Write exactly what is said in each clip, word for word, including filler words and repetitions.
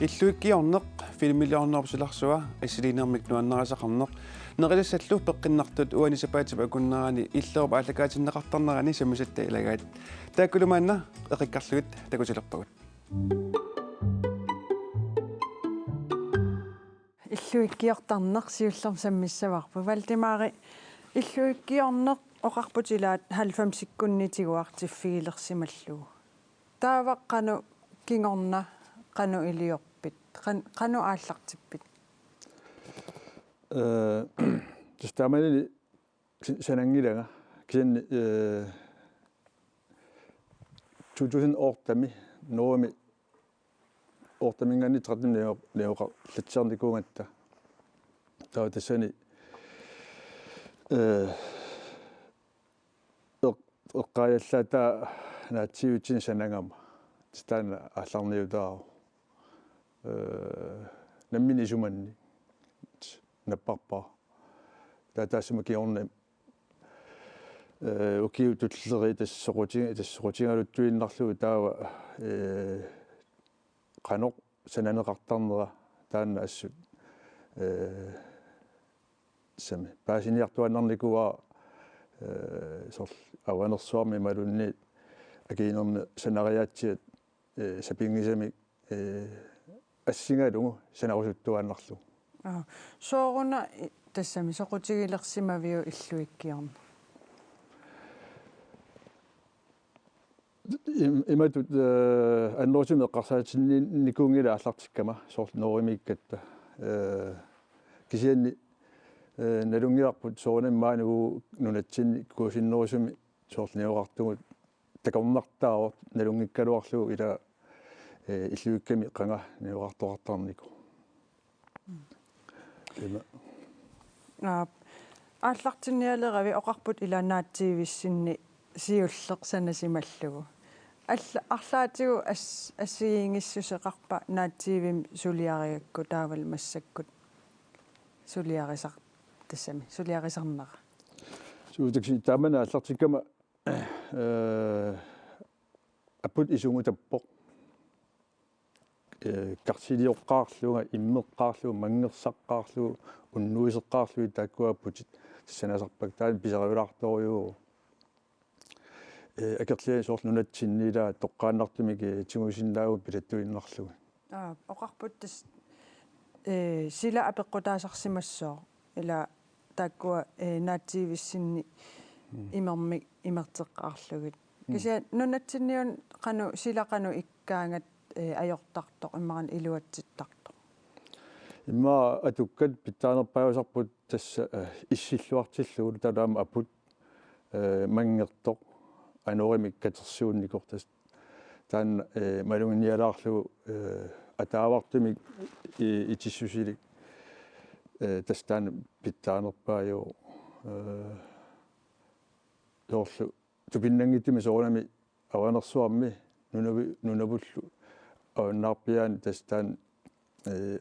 Illuikkiorneq filmiliornerup silarsua assiliinermik nuannarisaqarneq. Nerisassarlu peqqinnartut uani sapaatip akunnerani Illerup aallakaatinneqartarnerani sammisatta ilagaat. Taakkulu maanna eqikkarlugit takutilerpagut. Illuikkiortarneq siullermik sammissavarput. Valdemari, illuikkiorneq oqarput ilaat halvfemsikkunni tiguartiffigilersimallugu. Taava qanoq kingorna, qanoq iliorpit, qan-, qanoq aallartippit? Eh, tassa taamaalilluni si-, sananngilanga. Kisianni, eh, to tusind otte-mi, Norgemi otte-minngaanniit tretten-imi neo-, neoqarlatsiarnikuugatta. Taava tassani, eh, eq-, eqqaajallaat taava naatsiivitsinnut sanagama. Taanna aallarniutaavoq. Eh, nammineq isumanni napparpara. Taava taassuma kingorna, eh, ukiut tulliit tassa soquti-, tassa soqutigaluttuinnarlugu taava, eh, qanoq sananeqartarnera taanna assut, eh, tassami paasiniartuaannarnikuuara, eh, soorlu Avanersuarmi imaluunniit akiinermi sanariaatsiat, eh, sapinngisamik, eh, assigalugu sanarusuttuaannarlugu. Aa, sooruna i-, tassami soqutigilersimaviuk illuikkiorneq? Im-, imatut, eh, annerusumik eqqarsaatinninnikuunngilaq aallartikkama soorlu Norgemiikkatta. Eh, kisianni, eh, nalunngilarput soorunami maani uagut nunatsinni kuusinnerusumik soorlu neoqartugut takornartaavoq nalunngikkaluarlugu ila, eh, illuikkami qanga neoqartoqartarnikoq. Ima. Aap. Aallartinnialeravit oqarput ila naatsiivissinni siulleq sanasimallugu. Alla-, arlaatigut as-, assigiinngissuseqarpa naatsiivimmi suliarigakku taavalu massakkut suliarisar-, tassami, suliarisarnera? Suu, taksi taamani aallartikkama, eh, aput isugutappoq. Eh, karsilioqqaarlunga, immeqqaarlugu, manngersaqqaarlugu, unnuiseqqaarlugit taakkua aputit sanasarpakka, taanna pisariulaartorujuuvoq. Eh, akerlianik soorlu nunatsinni ila toqqaannartumik, eh, tigusinnaavugut pilattuinnarlugit. Aa, oqarput tassa, eh, sila apeqqutaasarsimassooq ila taakkua, eh, naatsiivissinni Mm. imermik imerteqqaarlugit. Mm. Kisianni nunatsinniuna qanoq, sila qanoq ikkaangat, eh, ajortartoq immaqa iluatsittartoq? Immaqa atukkat pitsaanerpaajusarput tassa, eh, issilluartillugu taava aamma aput, eh, manngertoq anorimik katersuunnikoq tassa taanna, eh, maluginialaarlugu, eh, ataavartumik i-, itissusilik, eh, tassa taanna pitsaanerpaajuvoq, eh, soorlu tupinnanngitsumik soorunami Avanersuarmi nunavi-, nunavullu avannarpiaani tassa taanna, eh,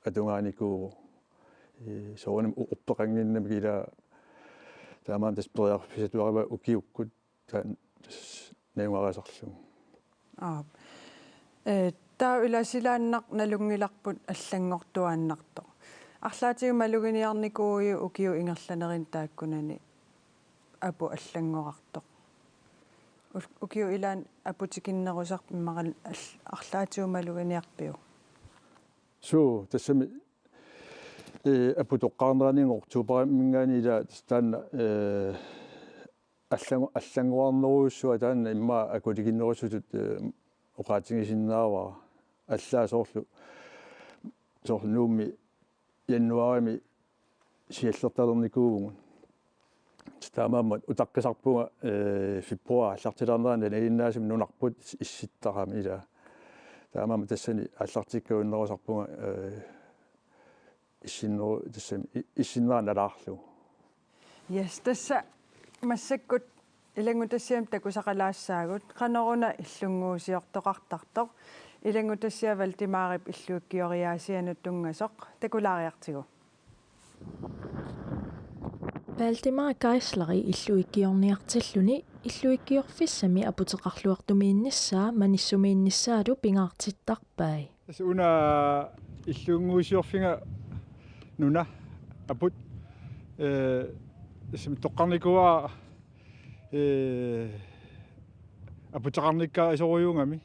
atugaanikuuvoq. Eh, soorunami u-, uppeqannginnamik ila taamaammat tassa periarfissatuarivara ukiukkut taanna tassa najugarisarlugu. Aap. Eh, taava ila silaannaq nalunngilarput allanngortuaannartoq. Arlaatigut maluginiarnikuuiuk ukiup ingerlanerani taakkunani aput allanngorartoq? Ul-, ukiup ilaani aputikinnerusarpit immaqa al-, arlaatigut maluginiarpiuk? Suu, tassami, eh, aput toqqaarnerani oktoberiminngaanniit ila tassa taanna, eh, allangu-, allanngorarnerujussuaq taanna immaqa akulikinnerusutut, eh, oqaatigisinnaavara. Allaat soorlu, soorlu Nuummi januaarimi siallertalernikuuvugut. Taamaammat utaqqisarpunga, eh, februar aallartilaarnerani nanaginnaasumik nunarput is-, issittarami ila. Taamaammat tassani aallartikkagunnerusarpunga, eh, issinneru-, tassami i-, issinnera nalaarlugu. Yes, tassa massakkut ilanngutassiami takusaqalaassaagut, qanoruna illunnguusiortoqartartoq, ilanngutassiaq Valdemarip illuikkioriaasianut tunngasoq, takulaariartigu. Valdemar Geisleri illuikkiorniartilluni illuikkiorfissami aputeqarluartumiinnissaa manissumiinnissaalu pingaartittarpai. Tassa una illunnguusiorfiga nuna aput, eh, tassami toqqarnikuuara, eh, aputeqarnikkarisorujuugami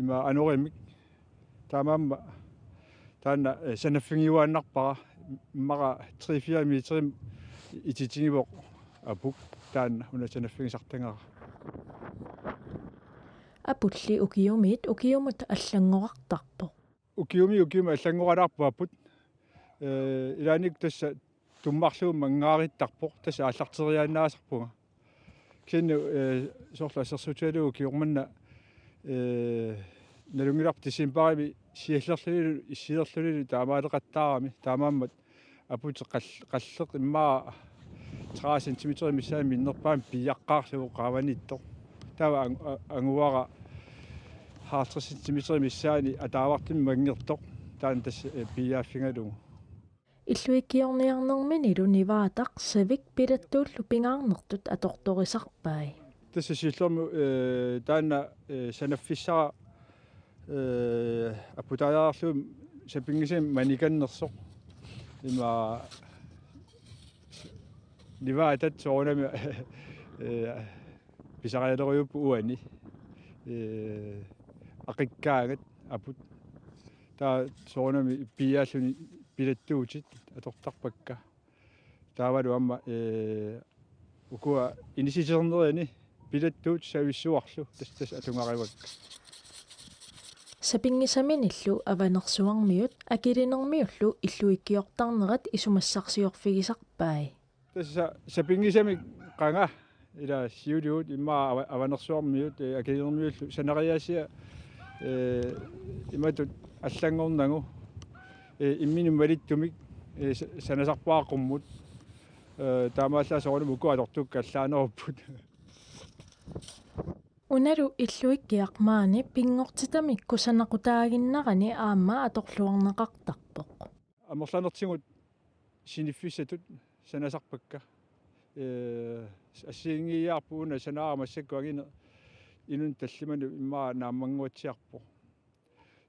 ima anorimik. Taamaammat taanna, eh, sanaffigiuaannarpara, immaqa tre-fire meterimik ititigivoq aput, taanna una sanaffigisartagara. Apulli ukiumiit ukiumut allanngorartarpoq. Ukiumi ukiumi allanngoralaarpoq aput. Eh, ilaanni tassa tummarlugu manngarittarpoq, tassa aallarteriaannaasarpunga. Kisianni, eh, soorlu assersuutigalugu kingorna, eh, nalunngilarput decembarimi siallerlunilu issilerlunilu taamaaleqattaarami, taamaammat aputit qall-, qalleq immaqa tredive centimeter missaani minnerpaamik piiaqqaarlugu qaavanittoq. Taava ang-, a-, anguara halvtreds centimeter missaani ataavartumik manngertoq. Taanna tassa, eh, piiaaffigalugu. Illuikkiorniarnerminilu nivaataq savik pilattuullu pingaarnertut atortorisarpai. Tassa siullermik, eh, taanna, eh, sanaffissara, eh, aputaajaarlugu sapinngisamik manikannersoq. Ima nivaatat soorunami, eh, pisarialerujuupput uani. Eh, aqikkaangat aput. Taava soorunami piiaalluni pilattuutit atortarpakka. Taavalu aamma, eh, ukua inissiternerini pilattuut savissuarlu tassa, tassa atugarivakka. Sapinngisaminillu Avanersuarmiut Akilinermiullu illuikkiortarnerat isumassarsiorfigisarpai. Tassa sapinngisamik qanga ila siuligut immaqa Ava-, Avanersuarmiut, eh, Akilinermiullu sanariaasia, eh, imatut allanngornagu, eh, imminut malittumik, eh, sa-, sanasarpara qummut, eh, taamaallaat soorunami ukua atortukka allaanerupput. Unalu illuikkiaq maani pinngortitamik kusanaqutaaginnarani aamma atorluarneqartarpoq. Amerlanertigut siniffissatut sanasarpakka. Eh, assigiinngiiaarput una sanaara massakkut angineq inunnik tallimanut immaqa naammannguatsiarpoq.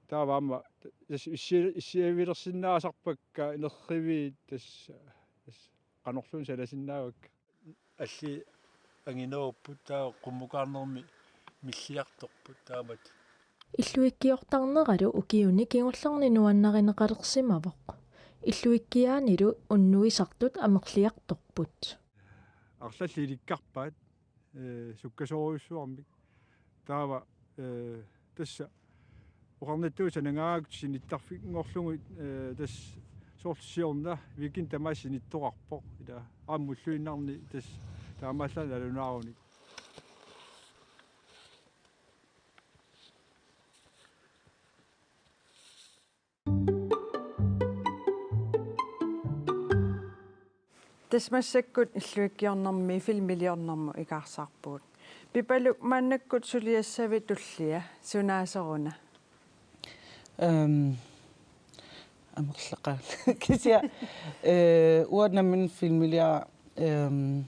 Taava aamma tassa issi-, issiavilersinnaasarpakka nerriviit tassa, tassa qanorluunniit sanasinnaavakka. Alli anginerupput taava qummukaarnermi milliartorput taamatut. Illuikkiortarneralu ukiuni kingullerni nuannarineqalersimavoq. Illuikkiaanilu unnuisartut amerliartorput. Arlallit ilikkarpaat, eh, sukkasoorujussuarmik. Taava, eh, tassa oqarnittut sanangaangakkut sinittarfinngorlugit, eh, tassa soorlu siorna weekend tamaat sinittoqarpoq. Ila aamma ulluinnarni tassa taamaallaat nalunaarunik. Tassa massakkut illuikkiornermi filmiliornermut ikaarsaarpugut. Pipaluk, maannakkut suliassavit tullia, sunaasoruna? Ehm, amerlaqaat. Kisianni, eh, uanga nammineq filmiliara, ehm,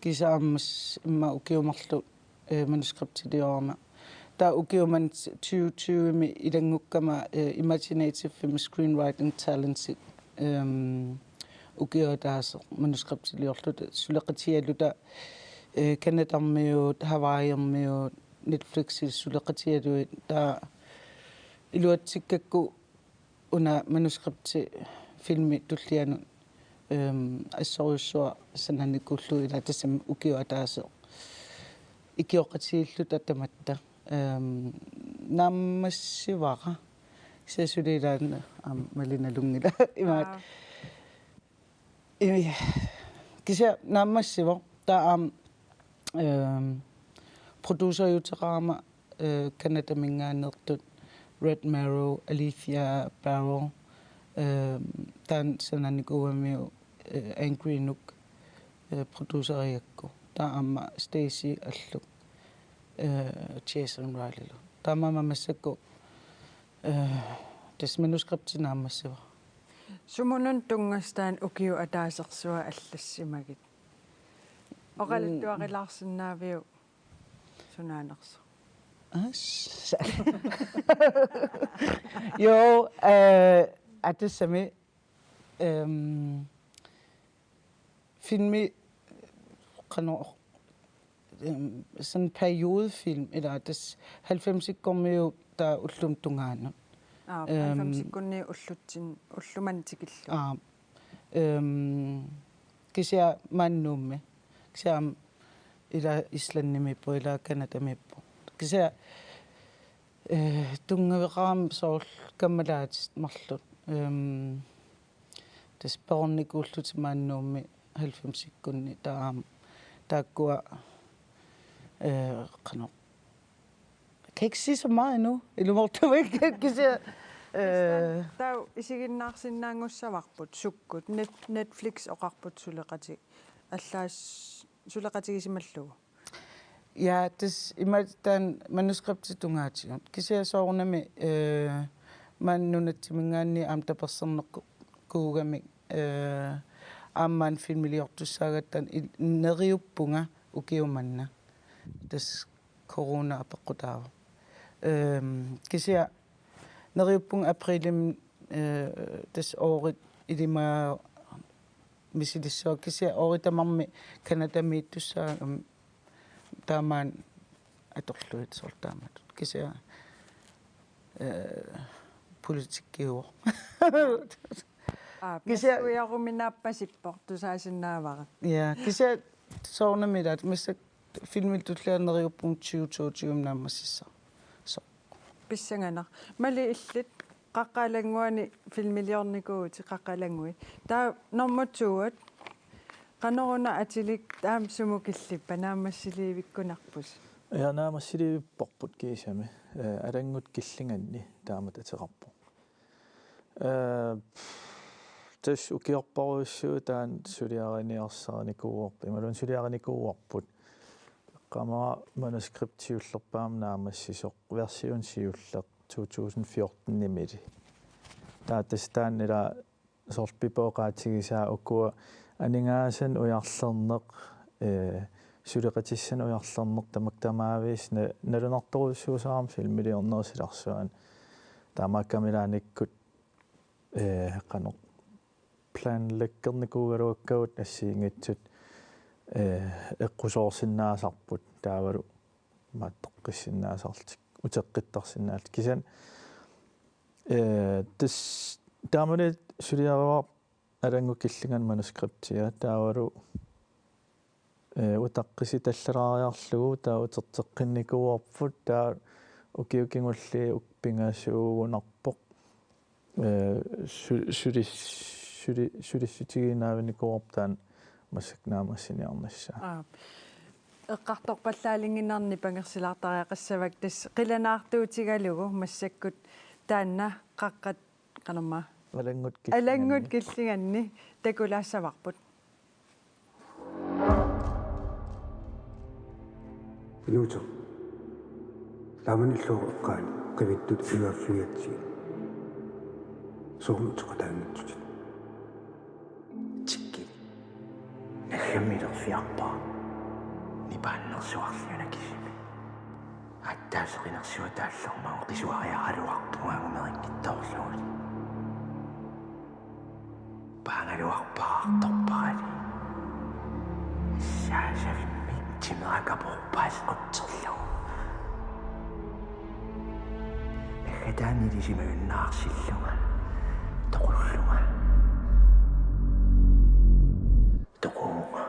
kisianni aamma s-, immaqa ukiut marluk, eh, manuskriptiliorama. Taava ukiut manna tyve tyve-mi ilanngukkama, eh, Imaginative Film Screenwriting Challenge, ehm, ukiup ataaseq manuskriptiliorluta suleqatigaluta, eh, Canadarmiut, Hawaiiormiut, Netflixillu suleqatigalugit, taava iluatsikkakku una manuskripti filmi tullianut, ehm, assorujussuaq sananikuullugu, ila tassami ukiup ataaseq ikioqatigiilluta tamatta. Ehm, naammassivara. Kisianni suli ilaanni aamma mali nalunngilaq. Imaat. Aa. Imi, kisianni naammassivoq. Taava aamma, ehm, produceriuteqarama, eh, Canadaminngaanneersut Red Marrow, Alicia Barrow, ehm, taanna sananikuugamiuk, eh, Angry Inuk, eh, producerigakku. Taava aamma Stacy Alluk, eh, Jason Rileylu. Taamaammat massakkut, eh, tassa manuskripti naammassivara. Sumununa tunngasut taanna ukiup ataaseq sua allassimagit? Oqaluttuarilaarsinnaaviuk sunaanersoq? As-, jo, øh, aa, tassami, øhm, filmi, qanoq, øhm, sådan periodefilm, ilaa tassa halvfemsikkormiut taava ullumi tungaanut. Aa, øhm, halvfemsikkunni ullutsin-, ullumimut tikillugu. Aa, øhm, kisianni maani Nuummi. Kisianni ilaa Islandimiippoq, ilaa Canadamiippoq. Kisianni, øh, tunngaveqarami soorlu kammalaatit marluk. Øhm, tassa perornikuullutik maani Nuummi halvfemsikkunni taava aamma taakkua, øh, qanoq. Jeg kan ikke sige så meget endnu. Ilumoortumik kisianni, øh, taava isiginnaarsinnaanngussavarput sukkut Net-, Netflix oqarput suleqati-, allaas-, suleqatigisimallugu. Ja, tassa imaattoq taanna manuskriptit tungaatigut. Kisianni soorunami, øh, maani nunatsimingaanniit aamma tapersersorneqarnikuugamik, øh, aamma maani filmiliortussaagatta il-, neriuppunga ukioq manna. Tassa corona apeqqutaavoq. Øhm, kisianni neriuppunga aprilimi, øh, tassa oorit ilimaga misilissavara kisianni oorit tamarmik Canadamiittussaagami taamaani atorlugit soorlu taamatut. Kisianni, øh, politikkiuvoq. Aa, kisianni nassuiaruminaappasippoq tusaasinnaavara. Ja, kisianni soorunami ilaat massakkut filmiliortussaanerupput tyve toogtyve naammassissasoq. Pissanganaq. Mali, illit Qaqqat Alannguani filmiliornikuuvutit, Qaqqat Alanngui. Taava nummer to-at. Qanoruna atilik taama sumut killippa, naammassiliivikkunarpusi? Ja, naammassiliivipparput kiisami. Øh, Alanngut Killinganni taamatut ateqarpoq. Øh, tassa ukiorparujussuuvoq taanna suliarineqarsinikuuarput. Imaluunniit suliarinikuuarput. Eqqaamavara manuskript siullerpaamik naammassisoq, version siulleq to tusind fjorten-imili. Taava tassa taanna ilaa soorlu Pipip oqaatigisaa ukua aningaasanik ujarlerneq, øh, suleqatissanik ujarlerneq tamakku tamaviisa na-, nalunartorujussuusarami filmiliornerup silarsuani. Taamaakkami ilaannikkut, øh, qanoq planlæggernikuugaluakkagut assigiinngitsut, øh, eqqusoorsinnaasarput taavalu imaattoqqissinnaasarlutik, uteqqittarsinnaallutik. Kisianni, øh, tassa taamani suliarivara Alanngut Killinganni manuskriptia taavalu, øh, utaqqisitallalaariarlugu taava uterteqqinnikuuarput, taava ukiut kingulliit uku pingasuugunarpoq. Øh, su-, suli-, suli-, sulissutigiinnarnikuuarput taanna massakkut naammassiniarnissaa. Aap. Eqqartorpallaalinnginnarnik nipangersilaartariaqassavakka, tassa qilanaartuutigalugu massakkut taanna Qaqqat, qanormaa, Alanngut Killinganni. Alanngut Killinganni takulaassavarput. Inuusoq. Taamanillu eqqaani qivittut iluaffigatsigit. Soormi uteqataanngitsutit? Tikkit. Naggammik ilerfiarpara. Nipaannersuarli una kisimi. Aatsaat seqinersuaq taallermagu qisuariaraluarpunga angumeqanngitsoorlugulu. Paangaluarpara artorparali. Saasavimmik timera kaporpaat sequtserlugu. Naggataani ilisimajunnaarsillugu. Toqullunga. Toquvunga.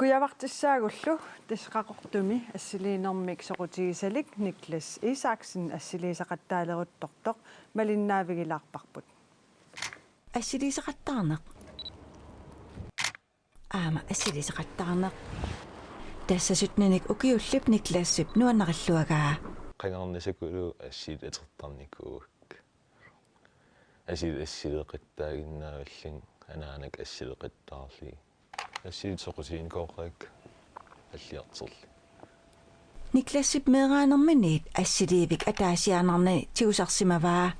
Kujavartissaagullu, tassa Qaqortumi assiliinermik soqutigisalik Niklas Isaksen assiliisaqattaaleruttortoq malinnaavigilaarparput. Assiliisaqattaarneq. Aamma assiliisaqattaarneq. Tassa syttenik ukiullip Niklasip nuannarilluagaa. Qangarnisakulu assiit atortarnikuuakka. Assiit assileqattaaginaavallin anaanakka assileqattaarlugit. Assiit soqutiginikuuakka alliartorlugit. Niklasip meeraanerminiit assiliivik ataasiaannarnani tigusarsimavaa.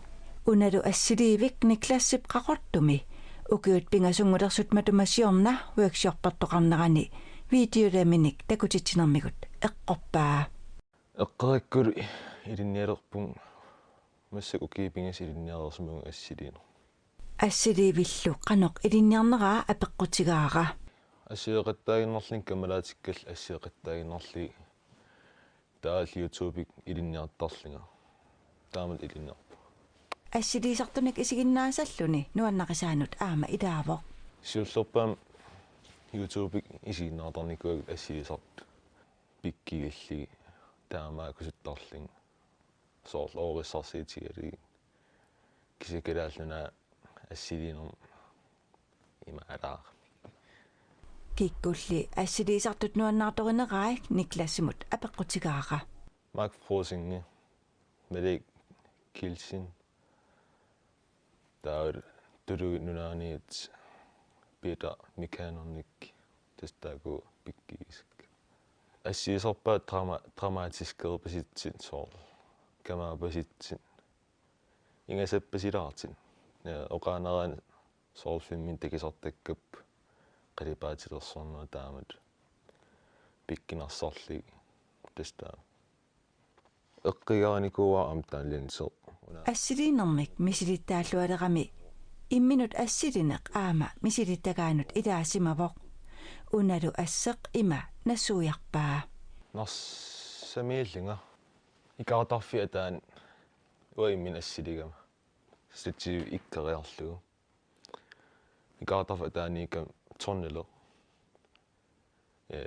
Unalu assiliivik Niklasip Qaqortumi ukiut pingasunngulersut matuma siorna workshoppertoqarnerani videolaminik takutitsinermigut eqqorpaa. Eqqorikkulu ilinnialerpunga massakkut ukiut pingasut ilinniareersimavugut assiliineq. Assiliivillu qanoq ilinniarneraa apeqqutigaara. Assileqattaaginnarlunga kammalaatikkallunga assileqattaaginnarlugit taavalu YouTube-ikkut ilinniartarlunga. Taamatut ilinniarpunga. Assiliisartunik isiginnaasalluni nuannarisaanut aamma ilaavoq. Siullerpaamik YouTube-ikkut isiginnaartarnikuuakka assiliisartut pikkigillugit taamaakkusuttarlugit soorlu oorissarsiutigalugit kisianni Kalaallit Nunaat assiliinermut imaalaarami. Kikkulli assiliisartut nuannaartorinerai Niklasimut apeqqutigaara. Mark Frosinge, Malik Kielsen, taavalu Tuluit Nunaanniit Peter Mikanernik, tassa taakku pikkigisakka. Assiliisarpaat drama-, dramatiskeerpasitsut soorlu kamaapasitsut ingasappasilaartut. Ja oqaannaraanni soorlu filmimik takusartakkappat qalipaatilersornerat taamatut pikkunarsorlugit tassa taama. Eqqugaanikuuara aamma taanna linser. Una. Assiliinermik misilittaallualerami imminut assilineq aamma misilittagaanut ilaasimavoq. Unalu asseq ima nassuiarpaa. Narsamiillunga ikaartarfik ataani uanga imminut assiligama. Stativ ikkeriarlugu. Ikaartarfik ataaniikkama tornileq. Ee,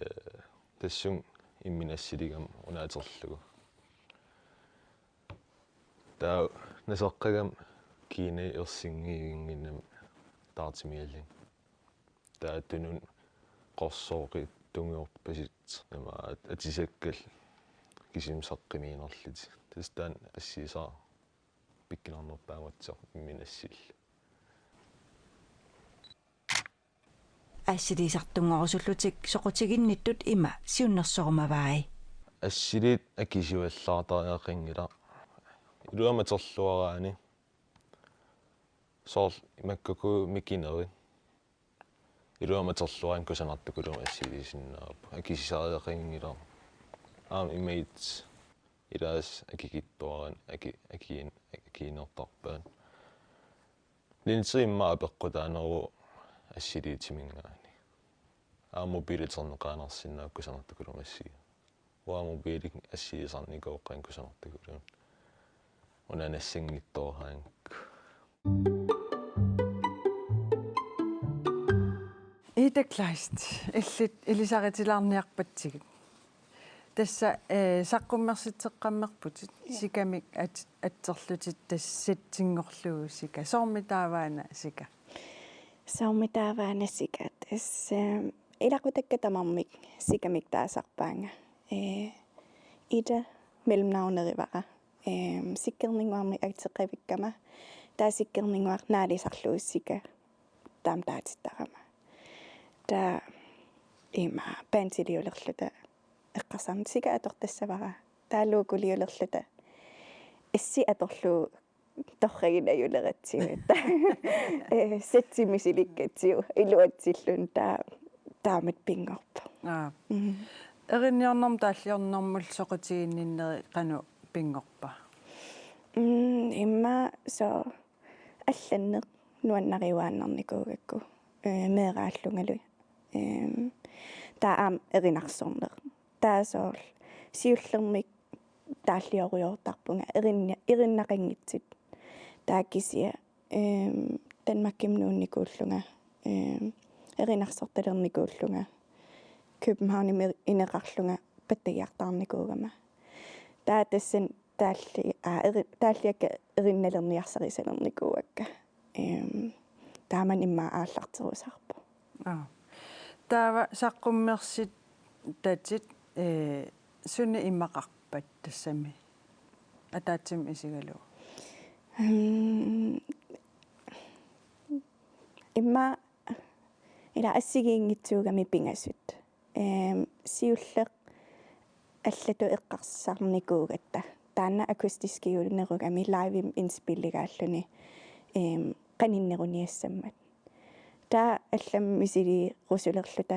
tassunga imminut assiligama una atorlugu. Taava naseqqagama kiinai ersinngivinnginnami taartumiallunga. Taava tununut qorsooqi tungiorpasitsut ima at-, atisakkallu kisimi saqqummiinerlutik. Tassa taanna assiliisara pikkunarnerpaamik aatsaat imminut assillugu. Assiliisartunngorusullutik soqutiginnittut ima siunnersorumavai. Assiliit akisuallaartariaqanngilaq. Iluamik atorluaraanni soorlu imakkakku mikinerit. Iluamik atorluaraanni kusanartukulluunniit assiliisinnaapput. Akisisariaqanngilaq. Aamma imaattoq ilaasa akikitsuaraanni aki-, akiin-, akiinertarpaat. Linsi immaqa apeqqutaaneruvoq assiliitiminngaanniit. Aamma mobiili atorneqaannarsinnaavoq kusanartukulluunniit assigiga. Uanga mobiili assiliisarnikuuvoq qanoq kusanartukulluunniit. Una nassanngitsooraarakku. Ida Kleist, illit ilisaritilaarniarpatsigit. Tassa, eh, saqqummersitseqqammerputit, ja, sikamik at-, atserlutit tassa settinngorlugu sika. Soormi taava una sika? Soormi taava una sika? Tassa, eh, ilaqutakka tamarmik sikamik taasarpaannga. Eh, Ida mellemnavnerivara. Eh, sikkerninnguarmik ateqavikkama. Taava sikkerninnguaq naalisarlugu sika taama taatittarama. Taava ima bandiliulerluta eqqarsarnata sika atortassavara. Taava logoiliulerluta assi atorlugu torraginngilaaratsigu. Eh, settimik silikkatsigu iluatsilluni taava taamatut pinngorpoq. Aap. Mm. Erinniornermut taalliornermullu soqutiginninneri qanoq pinngorpa? Mm, immaqa soorlu allanneq nuannariuaannarnikuugakku, eh, meeraallungalu. Ehm, taava aamma erinarsorneq. Taava soorlu siullermik taalliorujoortarpunga erinna-, erinnaqanngitsut. Taava kisianni, ehm, Danmarkimut nuunnikuullunga, ehm, erinarsortalernikuullunga, Københavnimi ineqarlunga pattagiartaarnikuugama. Taava tassani taalli-, aa, eri-, taalliakka erinnalerniarsarisalernikuuakka. Ehm, taamani immaqa aallarterusaarpoq. Aa. Taava saqqummersitseqqammerputit tatit, ee, sunik imaqarpat tassami? Ataatsimut isigalugu. Mm, immaqa ila assigiinngitsuugami pingasut. Ehm, siulleq allatut eqqarsarnikuugatta. Taanna akustiskiunerugami live-imik indspilligaalluni, ehm, qaninneruniassammat. Taava allamik misiliirusulerluta,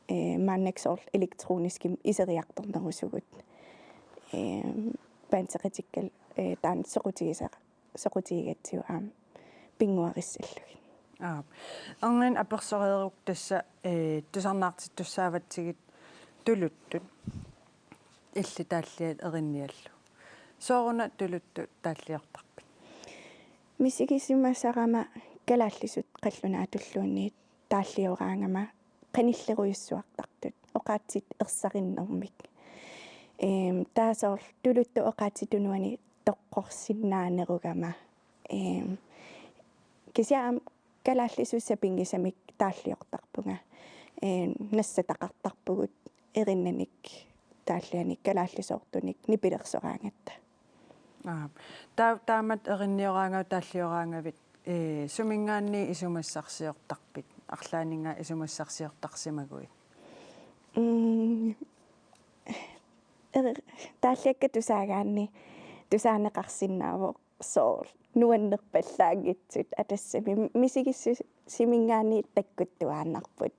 eh, maannakkut soorlu elektroniskimik iseriartornerusugut. Ehm, bandseqatikkut, eh, taanna soqutigisara-, soqutigigatsigu aamma pinnguarissallugit. Aap. Erniinnaq apersoreerukku tassa, eh, tusarnaartittussaavatsigit tuluttut illit taalliat erinniallu. Sooruna tuluttut taalliortarpit? Misigisimasarama kalaallisut qallunaatulluunniit taallioraangama qanillerujussuartartut oqaatsit ersarinnermik. Ehm, taava soorlu tuluttut oqaatsit tunuani toqqorsinnaanerugama. Ehm, kisianni aamma kalaallisuussapinngisamik taalliortarpunga. Ehm, nassataqartarpugut erinnanik taallianik kalaallisoortunik nipilersoraangatta. Aap. Taa-, taamatut erinnioraangavit, taallioraangavit, ee, suminngaanniit isumassarsiortarpit, arlaanninngaanniit isumassarsiortarsimaguit? Mm, eri-, taalliakkat tusaagaanni tusaaneqarsinnaavoq soorlu nuannerpallaanngitsut, aa, tassami misigissutiminngaanniit takkuttuaannarput.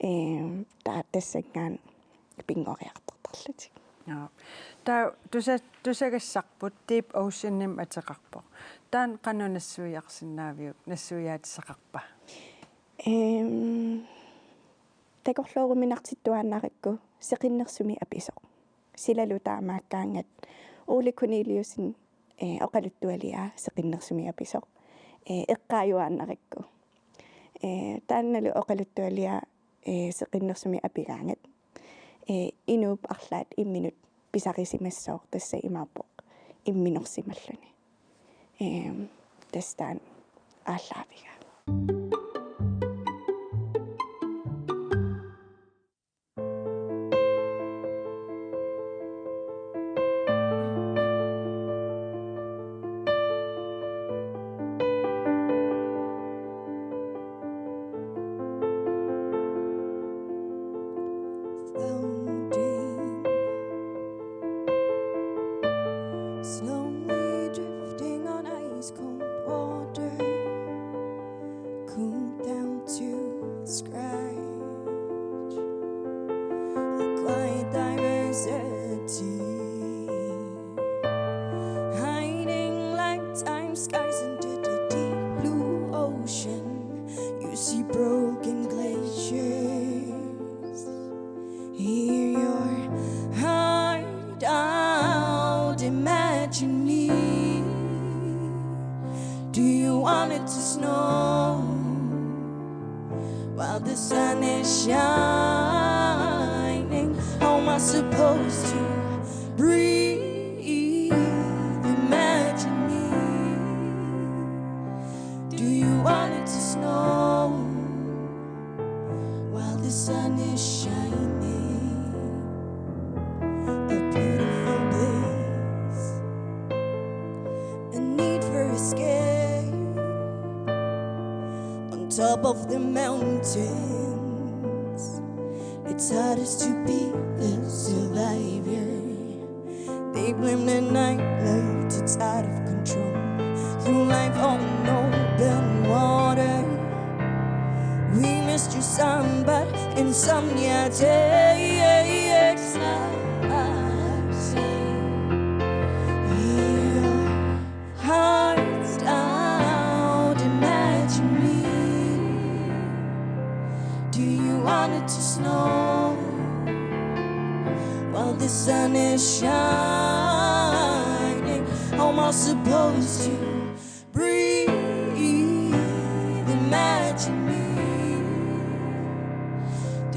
Ehm, taava tassanngaanniit pinngoriartortarlutik. Joo. Taava tusa-, tusagassarput Deep Oceanimik ateqarpoq. Taanna qanoq nassuiarsinnaaviuk, nassuiaatissaqarpa? Ehm, takorlooruminartittuaannarakku seqinnersumik apisoq. Silalu taamaakkaangat Ole Corneliussen, eh, oqaluttualiaa seqinnersumik apisoq. Eh, eqqaajuaannarakku. Eh, taannalu oqaluttualiaa, eh, seqinnersumik apigaangat. Eh, inuup arlaat imminut pisarisimassooq, tassa imaappoq imminorsimalluni. Ehm, tassa taanna aallaavigaa. Floating, slowly drifting on ice cold water, cooled down to a scratch. A quiet diversity, hiding like time skies into the deep blue ocean. You see broken glaciers, hear your heart out. Imagine me. Do you want it to snow while the sun is shining? How am I supposed to breathe? Imagine me. Do you want it to snow while the sun is shining? A beautiful place, a need for escape. On top of the mountains, it's hardest to be the survivor. They blame the nightlife, it's out of control. Through life on open water, we missed your sun, but insomnia takes us. Hear your hearts out, imagine me. Do you want it to snow while the sun is shining? How am I supposed to breathe? Imagine me.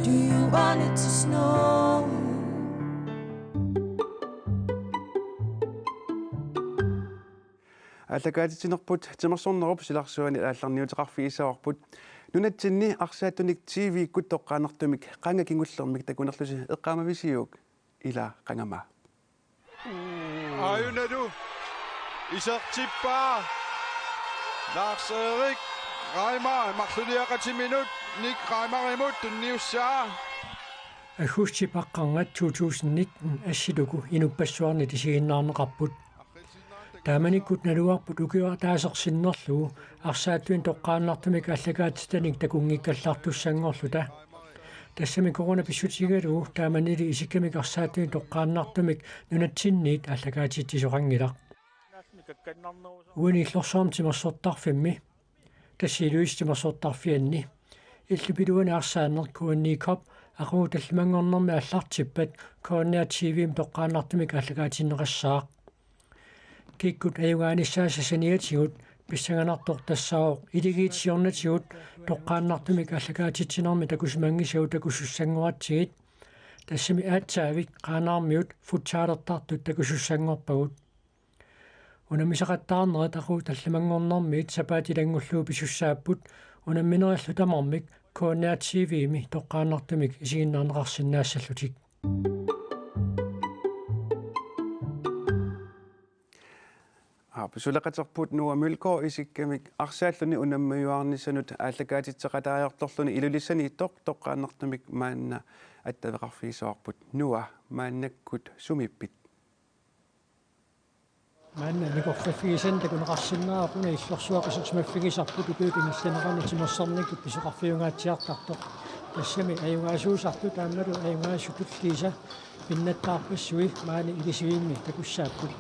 Do you want it to snow? Aallakaatitsinerput timersornerup silarsuani aallarniuteqarfigissavarput. Nunatsinni arsaattunik T V-kkut toqqaannartumik qanga kingullermik takunerlusi eqqaamavisiuk? Ila qangamaa. Ajunalu isertippaa. Lars Erik Reimer marlulioqatiminnut Nick Reimerimut tunniussaa. Aggustip aqqarngat to tusind nitten assituku inuppassuarnit isiginnaarneqarput. Taamanikkut naluarput ukioq ataaseq sinnerlugu arsaattunik toqqaannartumik aallakaatitanik takunngikkallartussanngorluta. Tassami corona pissutigalugu taamanili isikkamik arsaattunik toqqaannartumik nunatsinniit aallakaatitsisoqanngilaq. Uani Illorsuarmi timersortarfimmi, tassa Ilulissat timersortarfianni, illup iluani arsaanneq K N I Cup aqagu tallimanngornermi aallartippat K N R T V-mi toqqaannartumik aallakaatinneqassaaq. Kikkut ajugaanissaasa saniatigut pissanganartoq tassaavoq iligiit siornatigut toqqaannartumik aallakaatitsinermi takusimanngisagut takusussanngoratsigit. Tassami aatsaavik Qaanaarmiut futsalertartut takusussanngorpagut. Unammisaqattaarnerit aqagu tallimanngornermiit sapaatip ilanngullugu pisussaapput, unamminerillu tamarmik K N R T V-mi toqqaannartumik isiginnaarneqarsinnaassallutik. Aap, suleqaterput Noah Mølgaard isikkamik arsaalluni unammiuarnissanut aallakaatitseqataajartorluni Ilulissaniittoq toqqaannartumik maanna attaveqarfigissavarput. Noah, maannakkut sumiippit? Maanna nikorfaffigisannik takuneqarsinnaavoq, una Illorsuaq isersimaffigisarput ukiup ingerlanerani timersornikkut pisoqarfiungaatsiartartoq. Tassami ajugaasuusartut aammalu ajugaasutut kiisa pinnattaarpassui maani ilisivimmi takussaapput.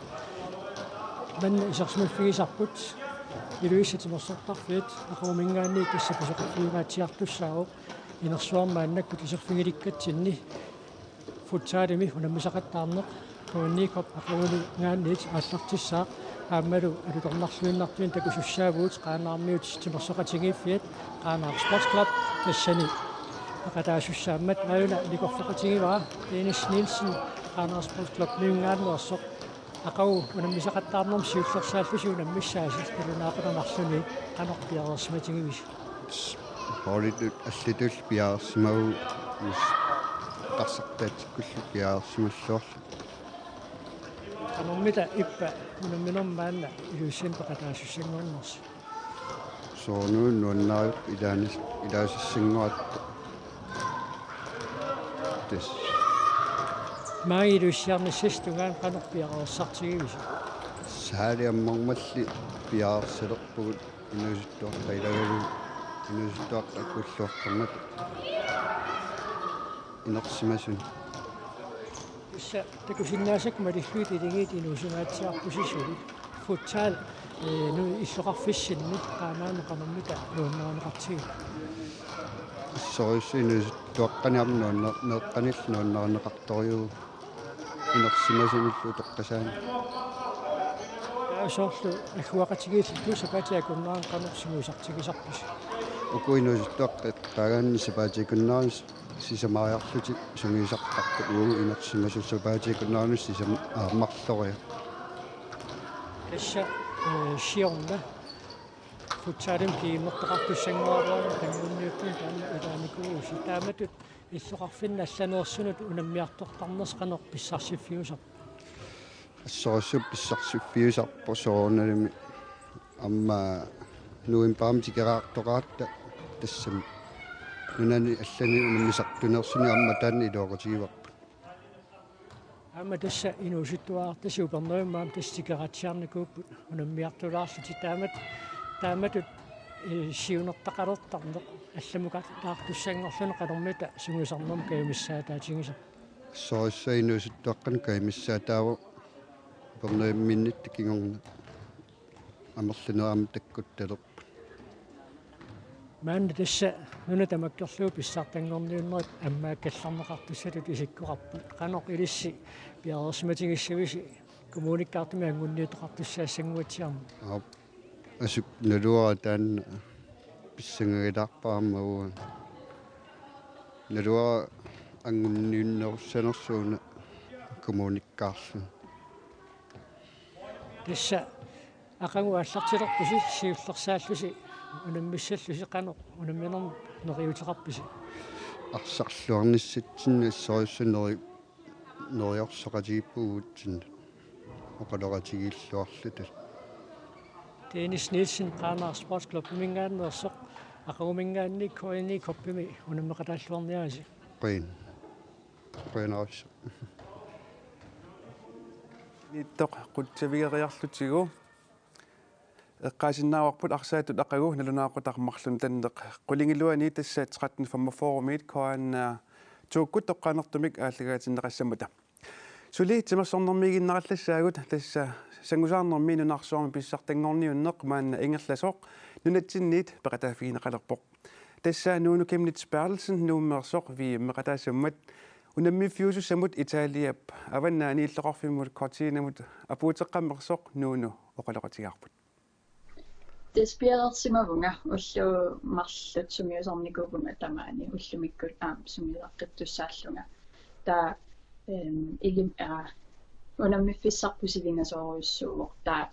Maanna isersimaffigisarput Ilulissat timersortarfiat aqaguminngaanniit tassa pisoqarfiungaatsiartussaavoq, inersuarmi maannakkut iserfigilikkatsinni futsalimi unammisaqattaarneq K N I Cup aqaguminngaanniit aallartissaaq aammalu alutornarluinnartunik takusussaavugut Qaanaarmiut timersoqatigiiffiat Qaanaaq Sports Club tassani peqataasussaammat. Aajuna nikorfaqatigivara Dennis Nielsen Qaanaaq Sports Clubiminngaanneersoq. Aqagu unammisaqattaarnermi siullersaallusi unammissaasi nalunaaqutaq marlunnik, qanoq piareersimatigivisi? Holditut allatut piareersimavugut, tarsartaatsikkullu piareersimalluarluta. Qanormita ippa unamminermi maanna Ilulissani peqataasussanngornersi? Soorunami nuannarivippoq ilaanis-, ilaasassanngorluta. Tassa. Maani Ilulissiarnissasi tungaanut qanoq piareersartigivisi? Saali ammarmalli piareersalerpugut, inuusuttuaqqat ilagalugu, inuusuttuaqqat akkulluartarmata inersimasuni. Tassa takusinnaasakka malillugit iligiit inuusungaatsiarpusi suli. Futsal, ee, nu illoqarfissinni Qaanaami qanormita nuannarineqartigiva? Assorujussuaq inuusuttuaqqani aamma nuanna-, meeqqanillu nuannarineqartorujuuvoq inersimasunillu utoqqasaani. Taava soorlu agguaqatigiillutit sapaatip akunnerani qanoq sungiusartigisarpisi? Uku inuusuttuaqqat eqqaagaanni sapaatip akunnerani sisamaariarlutik sungiusartarput, uagut inersimasut sapaatip akunneranut sisam-, aa, marloriarput. Tassa, ee, siorna futsalimik G M-ertoqartussanngoraluarluni qangunniuttuni taanna ilaanikuuvusi. Taamatut illoqarfinni allaneersunut unammiartortarnersi qanoq pissarsiffiusarpa? Assorujussuaq pissarsiffiusarpoq, soorunalimi aamma novembarimi tikeraartoqaratta tassami nunani allani unammisartuneersunik aamma taanna iluaqutigivarput. Aamma tassa inuusuttuarartasi Upernavimmut aamma tassa tikeraatsiarnikuupput unammiartulaarlutik, taamat-, taamatut, ee, siunertaqalertarneq allamukartaartussanngorluni qanormita sungiusarnermut kajumissaataatigisarpa? Assorujussuaq inuusuttuaqqanut kajumissaataavoq, Upernavimmiinnitta kingorna amerlanerit aamma takkuttalerput. Maanna tassa nuna tamakkerlugu pissartanngorniunnerit ammaakkallarneqartussatut isikkoqarput. Qanoq ilissi piareersimatigissavisi kommunikkaartumik anngunniuttoqartussaassannguatsiarneq? Aap. Asup naluara taanna pissangagalaarpara aamma uanga. Naluara anngunniunnerussanersoq una kommunikkaarluni. Tassa Aqagu aallartilerpusi siullersaallusi unammissallusi qanoq unamminermi neriuuteqarpisi? Arsarluarnissatsinni assorujussuaq neri-, neriorsoqatigiippugut uatsinnut oqaloqatigiilluarluta. Dennis Nielsen, Qaanaaq Sportsklubbimingaanneersoq, aqaguminngaanniit K N I Cuppimi unammeqataalluarniarisi. Qujan. Qujanarsuaq. Niittoq qutsavigeriarlutigu. Eqqaasinnaavarput arsaattut aqagu nalunaaqutaq marlunnik tanneq qulingiluani tassa tretten femogfyrre-miit K N R-ikkut toqqaannartumik aallakaatinneqassammata. Suli timersornermiiginnarallassaagut, tassa sangusaarnermi nunarsuarmi pissartanngorniunneq maanna ingerlasoq nunatsinniit peqataaffigineqalerpoq. Tassa Nuunu Chemnitz Berthelsen Nuummeersoq V M-eqataassammat unammiffiusussamut Italiap avannaani illoqarfimmut Cortinamut apuuteqqammersoq Nuunu oqaloqatigaarput. Tassa piareersimavunga ullut marluk sungiusarnikuuvunga tamaani ullumikkut aamma sungiusaqqittussaallunga. Taava em, ilim aa unammiffissarput sivingasoorujussuuvoq taava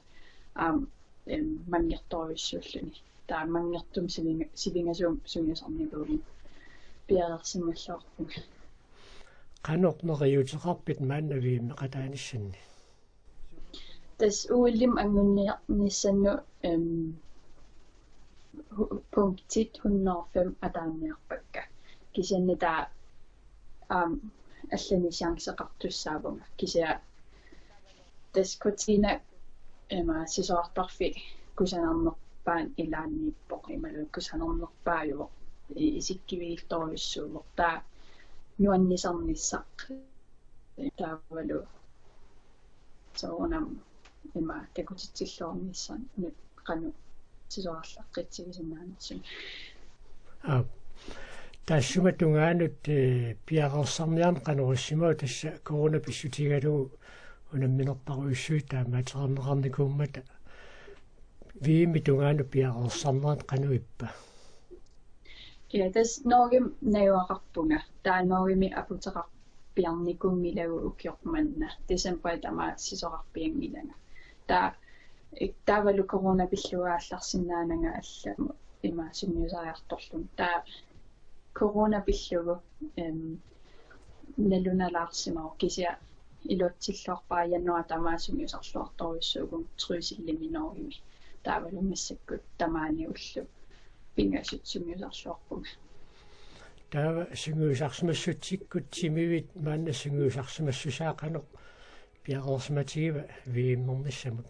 aamma em, manngertorujussuulluni. Taava manngertumik sivinga-, sivingasuumik sungiusarnikuuvunga piareersimalluarpunga. Qanoq neriuuteqarpit maanna V M-eqataanissanni? Tassa O L-imi anguniarnissannut em, hu-, punktit hundrede og fem ataaniarpakka. Kisianni taava aamma allanik chanceqartussaavunga. Kisianni tassa Cortina ima sisorartarfik kusanarnerpaanut ilaanniippoq imaluunniit kusanarnerpaajuvoq i-, isikkiviiltorujussuuvoq. Taava nuannisarnissaq taavalu soorunami ima takutitsilluarnissaa qanoq sisorarlaqqitsigisinnaanissumik. Aap. Taassuma tungaanut eh, piareersarniarneq qanoq issimava tassa corona pissutigalugu unamminerparujussuit taamaattoqarneqarnikuummata V M-ip tungaanut piareersarnerit qanoq ippa? Ja, tassa Norgemi najugaqarpunga. Taava Norgemi aputeqarpiarnikuunngilagut ukioq manna. Decembarip tamaat sisorarpianngilanga. Taava taavalu corona pillugu aallarsinnaananga allamut ima sungiusariartorlunga. Taava corona pillugu em nalunalaarsimavoq kisianni iluatsilluarpara januaarip tamaat sungiusarluartorujussuuvunga Trysilimi Norgemi. Taavalu massakkut tamaani ullut pingasut sungiusarluarpunga. Taava sungiusarsimassutsikkut timivit maanna sungiusarsimassusaa qanoq piareersimatigiva V M-ernissamut?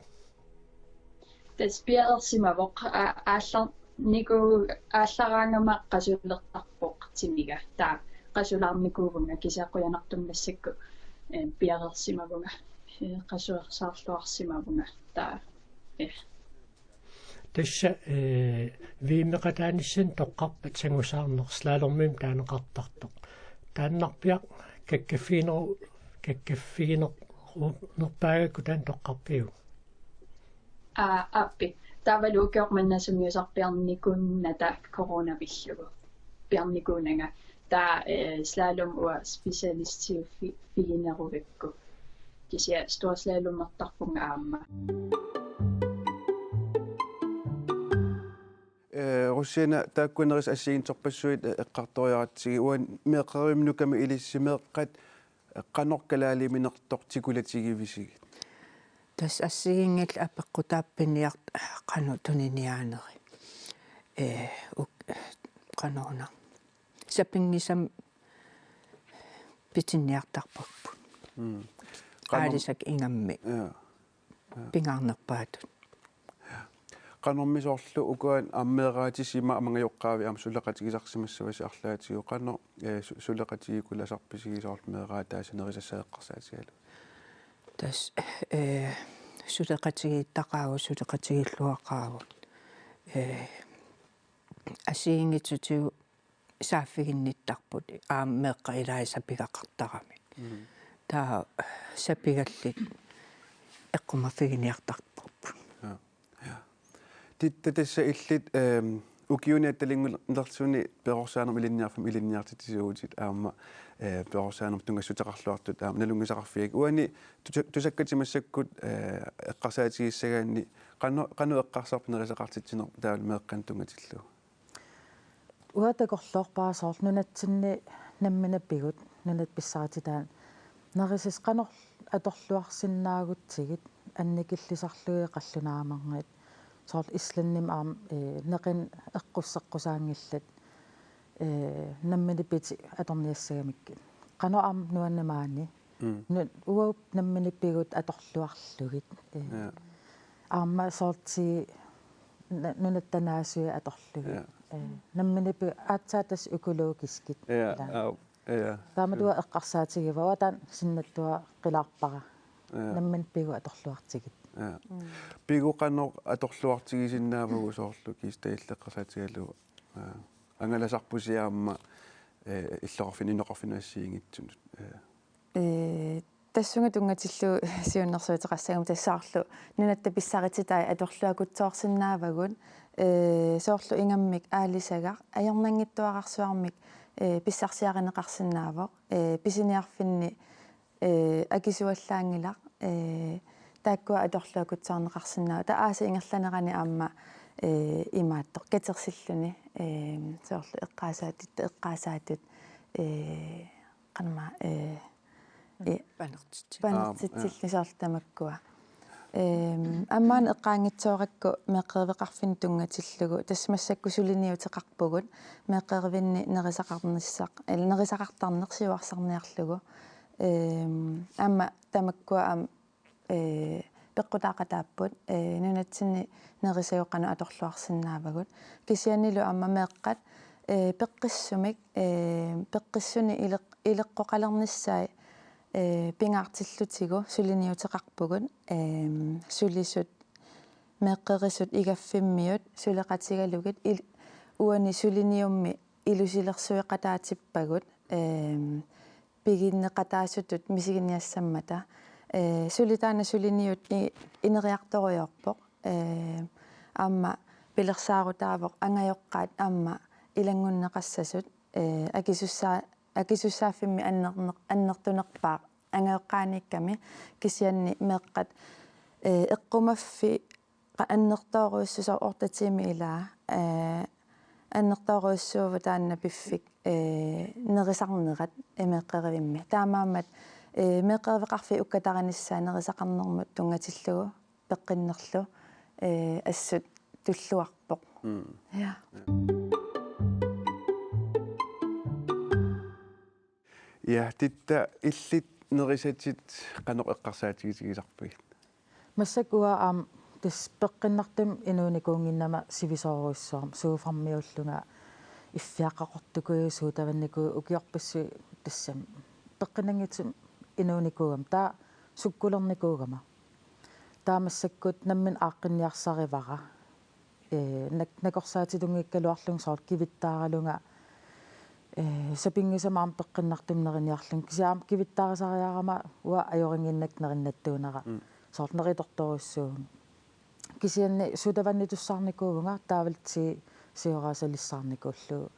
Tassa piareersimavoq a-, aallarniku-, aallaraangama qasulertarpoq timiga. Taava qasulaarnikuuvunga kisianni qujanartumik massakkut eh, piareersimavunga. Eh, qasuersaarluarsimavunga. Taava eh. Tassa eh, V M-eqataanissannut toqqarpat sangusaarneq slalomimik taaneqartartoq. Taannarpiaq kakkaffigineru-, kakkaffiginerunerpaagakku taanna toqqarpiuk? Aa, aappi. Taavalu ukioq manna sungiusarpiarnikuunnata corona pillugu. Piarnikuunanga. Taava eh, slalom uanga specialistiuffiginerugakku. Kisianni storslalommertarpunga aamma. Eh, Rusiana taakkuanerisa assigiinngitsorpassuit eh, eqqartoriaratsigit uani meeqqerivimmi nukami ilissi meeqqat eh, qanoq kalaaliminertoq tikulatigivisigit? Tassa assigiinngillat apeqqutaappiniartut qanoq tuniniaaneri. Eh, uk-, qanoruna. Sapinngisamik pitinniartarpavut. Mm. Qanorm-, aalisakkat ingammik. Ja. Pingaarnerpaatut. Qanormi soorlu uku aamma meeraatisi ima amangajoqqaavit aamma suleqatigisarsimassavasi arlaatigut qanoq eh, su-, suleqatigiikkulasarpisigit soorlu meeraataasanerisassaat eqqarsaatigalugu? Tassa eh, suleqatigiittaqaagut, suleqatigiilluaqaagut. Eh, assigiinngitsutigut saaffiginnittarput aamma meeqqat ilaasa pigaqartaramik. Mm. Taava sapigallit eqqumaffiginiartarparput. Ja. Ja. Titta, tassa illit ehm, ukiuni attalinngulersuni perorsaanermut ilinniarfimmi ilinniartitsisuutit aamma, eh, perorsaanermut tunngassuteqarluartut aamma nalunngisaqarfigakkit. Uani tusa-, tusakkatit massakkut, eh, eqqarsaatigissagaanni qano-, qanoq eqqarsarpit nerisaqartitsineq taavalu meeqqanut tunngatillugu? Uanga takorloorpara soorlu nunatsinni namminiippigut, nunatta pissarititaat, nerisassanik qanoq atorluarsinnaagutsigit annikillisarlugit qallunaat amerngit. Soorlu Islandimi aamma, eh, neqineq eqqusseqqusaanngillat, eh, namminiippitit atorniassagamikkit. Qanoq aamma nuanneq maani. Mm. Nu-, uagut namminiippigut atorluarlugit. Eh, Ja. Aamma soorlu na-, nunatta naasuit atorlugit. Ja. Eh, namminiippigut aatsaat tassa økologiskit. Ja, Ila. Au. Ja. Taamatut eqqarsaatigivara, uanga taanna sinnattuaqilaarpara. Ja. Namminiippigut atorluartigit. Ja. Mm. Pigu qanoq atorluartigisinnaavagut soorlu Kista illit eqqarsaatigalugu? Ja. Angalasarpusi aamma, eh, illoqarfin-, inuuneqarfinnut assigiinngitsunut. Ja. Eh, tassunga tunngatillugu siunnersuuteqassagama tassa soorlu nunatta pissarititai atorluakutsoorsinnaavagut, eh, soorlu ingammik aalisagaq ajornanngitsuararsuarmik, eh, pissarsiarineqarsinnaavoq, eh, pisiniarfinni, eh, akisuallaanngilaq, eh, taakkua atorluakutsoorneqarsinnaavoq. Taava aasap ingerlanerani aamma, eh, imaattoq katersilluni, eh, soorlu eqqaasaatitta, eqqaasaatut, eh, qanormaa, eh, i-, Panertitsi. Panertitsilluni. Aap, ja. Soorlu tamakkua. Ehm, aamma una eqqaanngitsoorakku meeqqeriveqarfinnut tunngatillugu. Tassa massakkut suliniuteqarpugut. Meeqqerivinni nerisaqarnissaq, eller nerisaqartarneq siuarsarniarlugu. Ehm, aamma tamakkua aamma, eh, peqqutaaqataapput, eh, nunatsinni nerisagut qanoq atorluarsinnaavagut. Kisiannili aamma meeqqat, eh, peqqissumik, eh, peqqissunik ileq-, ileqqoqalernissaat, eh, pingaartillutigu suliniuteqarpugut, ehm, sulisut, meeqqerisut igaffimmiut suleqatigalugit il-, uani suliniummi ilusilersueqataatippagut, ehm, piginneqataasutut misiginiassammata. Eh, suli taanna suliniut i-, ineriartorujoorpoq. Eh, aamma pilersaarutaavoq angajoqqaat aamma ilanngunneqassasut, eh, akisussaa-, akisussaaffimmi annerneq-, annertunerpaaq angajoqqaaniikkami kisianni meeqqat, eh, eqqumaffi qa-, annertoorujussuusoq otte tiimit ilaa, eh, annertoorujussuuvoq taanna piffik, eh, nerisarnerat, eh, meeqqerivimmi. Taamaammat, eh, meeqqeriveqarfiit ukkatarinissaat nerisaqarnermut tunngatillugu peqqinnerlu, eh, assut tulluarpoq. Mm. Ja. Ja, Titta, illit nerisatit qanoq eqqarsaatigitigisarpigit? Massakkut uanga aamma tassa peqqinnartumik inuunikuunnginnama sivisoorujussuarmik, suufarmiuullunga iffiaq qaqortukujuit, suutavannikuujuit, ukiorpassuit tassami peqqinnanngitsumik inuunikuugama. Taava sukkulernikuugama. Taava massakkut nammineq aaqqinniarsarivara. Eh, nak-, nakorsaatitunngikkaluarlunga soorlu kivittaaralunga, eh, sapinngisamik aamma peqqinnartumik neriniarlunga. Kisianni aamma kivittaarisariarama uanga ajorinnginnakku nerinnattuunera. Mm. Soorlu neritortorujussuuvunga. Kisianni suutavannitussarnikuuvunga, taavalu ti-, sioraasalissaarnikuullugu.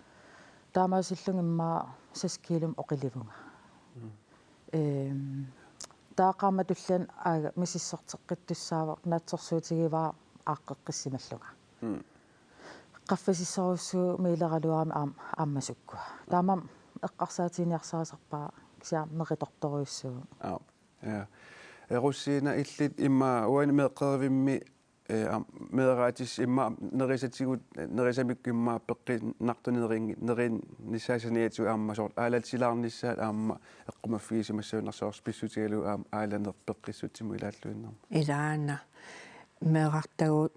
Taamaasillunga immaqa seks kiilumik oqilivunga. Mm. Ehm, taava qaammat tulliani aaga misissorteqqittussaavoq, naatsorsuutigivara aaqqeqqissimallunga. Mm. Qaffasissorujussuuvoq miileraluarami aam-, aamma sukkua. Taamaammat eqqarsaatiginiarsarisarpara kisianni neritortorujussuuvunga. Aap, ja. Erusiina, illit immaqa uani meeqqerivimmi, eh, aam-, meeraatissat immaqa nerisatigut, eh, nerisamikkut immaqa peqqinnartunik neringi-, nerinissaat saniatigut aamma soorlu aalatilaarnissaat aamma eqqumaffigisimassagunarpoq soorlu pissutigalugu aamma aalaneq peqqissutsimut ilaalluinnarmat. Ilaana meerartagut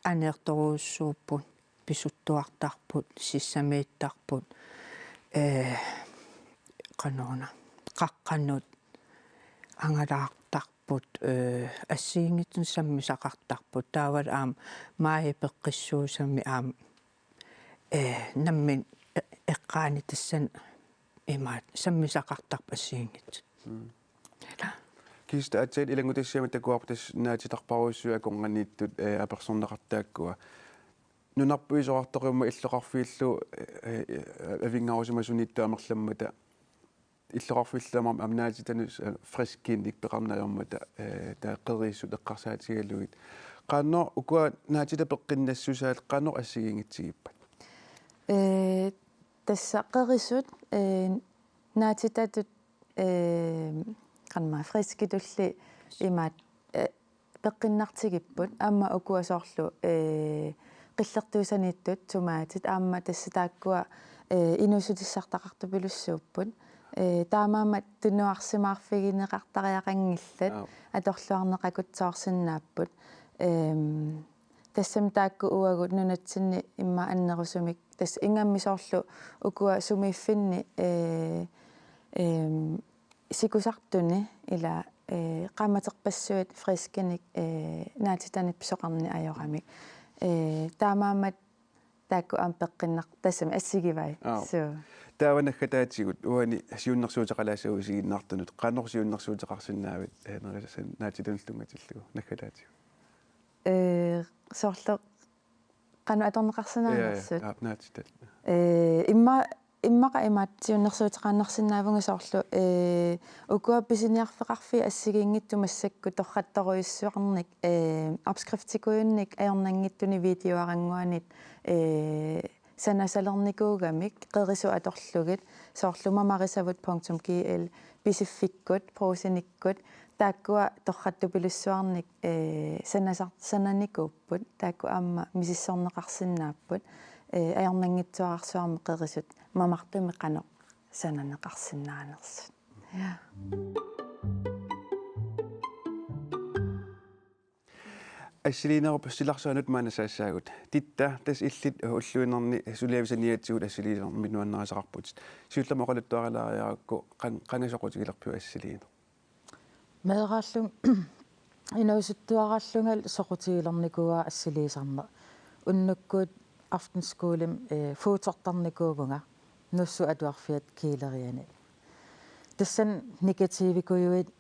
aneertorujussuupput, pisuttuartarput, sissamiittarput, eh, qanoruna, qaqqanut angalaartarput, eh, assigiinngitsunik sammisaqartarput. Taavalu aamma maaji peqqissuusami aamma, eh, nammineq e-, eqqaani tassani imaattoq sammisaqartarput assigiinngitsut. Mm. Ila. Kista, aatsaat ilanngutassiami takuarput tassa naatitarparujussuit akornanniittut, eh, apersorneqartut taakkua. nunarput isorartoqimmat illoqarfiillu, eh, eh, avinngarusimasuniittut amerlammata, illoqarfiillu amermik aamma naatitanut, eh, friskinik peqarneq ajormata, eh, taava qerisut eqqarsaatigalugit. Qanoq ukua naatitat peqqinnassusaat qanoq assigiinngitsigippat? Eh, tassa qerisut, eh, naatitatut, eh, qanormaa friskitulli imaat, eh, peqqinnartigipput, aamma ukua soorlu, eh, qillertuusaniittut tomaatit aamma tassa taakkua, eh, inuussutissartaqartupilussuupput. Eh, taamaammat tunuarsimaarfigineqartariaqanngillat. Aap. Atorluarneqakutsoorsinnaapput. Ehm, tassami taakku uagut nunatsinni immaqa annerusumik. Tassa ingammik soorlu ukua sumiiffinni, eh, ehm, sikusartuni ila, eh, qaammaterpassuit friskinik, eh, naatitanik pisoqarneq ajoramik. Eh, taamaammat taakku aamma peqqinnaq tassami assigivai. Aap. Suu. Taava naggataatigut uani siunnersuuteqalaassagut isiginnaartunut. Qanoq siunnersuuteqarsinnaavit, eh, nerisan naatitanullu tunngatillugu naggataatigut? Eh, soorlu qanoq atorneqarsinnaanissat. Ja, ja, ja, naatitat. Eh, imma-, immaqa imaat siunnersuuteqaannarsinnaavunga soorlu, eh, ukua pisiniarfeqarfiit assigiinngitsut massakkut torrattorujussuarnik, eh, opskriftikujunnik ajornanngitsunik videoarannguanit, eh, sanasalernikuugamik qerisut atorlugit soorlu mamarisavut punktum G L, Pisiffikkut, Brugsenikkut, taakkua torrattupilussuarnik, eh, sanasa-, sananikuupput, taakku aamma misissorneqarsinnaapput, eh, ajornanngitsuararsuarmik qerisut mamartumik qanoq sananeqarsinnaanersut. Ja. Assiliinerup silarsuanut maanna saassaagut. Titta, tassa illit ulluinnarni suliavit saniatigut assiliinermi nuannarisaqarputit. Siullermik oqaluttuarilaariarakku qan-, qanga soqutigilerpiuk assiliineq? Meeraallunga inuusuttuaraallungalu soqutigilernikuuara assiliisarneq. Unnukkut aftenskolemi, eh, fodtortarnikuuvunga Nuussut Atuarfiata Kiileriani. Tassani negativikujuit